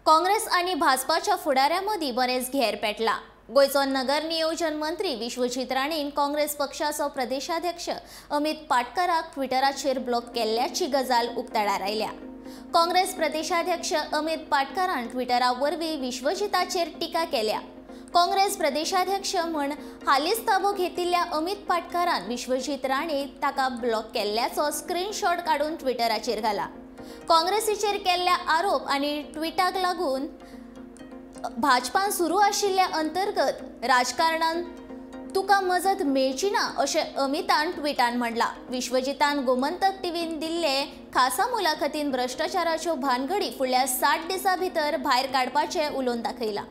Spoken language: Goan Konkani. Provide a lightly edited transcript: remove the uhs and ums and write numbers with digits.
काँग्रेस आनी भाजपाच्या फुडाऱ्यां मदीं बरेंच घेर पेटला. गोंयचो नगर नियोजन मंत्री विश्वजीत राणेन काँग्रेस पक्षाचो प्रदेशाध्यक्ष अमित पाटकराक ट्विटराचेर ब्लॉक केल्ल्याची गजाल उक्ताडार आयल्या. काँग्रेस प्रदेशाध्यक्ष अमित पाटकरान ट्विटरा वरवीं विश्वजीताचेर टिका केल्या. काँग्रेस प्रदेशाध्यक्ष म्हण हालींच ताबो घेतिल्ल्या अमित पाटकरान विश्वजीत राणे ताका ब्लॉक केल्ल्याचो स्क्रीनशॉट काडून ट्विटराचेर घाला. काँग्रेसीचेर केल्ल्या आरोप आनी ट्विटाक लागून भाजपान सुरू आशिल्ल्या अंतर्गत राजकारणान तुका मजत मेळची ना अशें अमितान ट्विटान म्हणलां. विश्वजितान गोमंतक टीव्हीन दिल्ले खासा मुलाखतीन भ्रश्टाचाराच्यो भानगडी फुडल्या 60 दिसां भितर भायर काडपाचें उलोवन दाखयलां.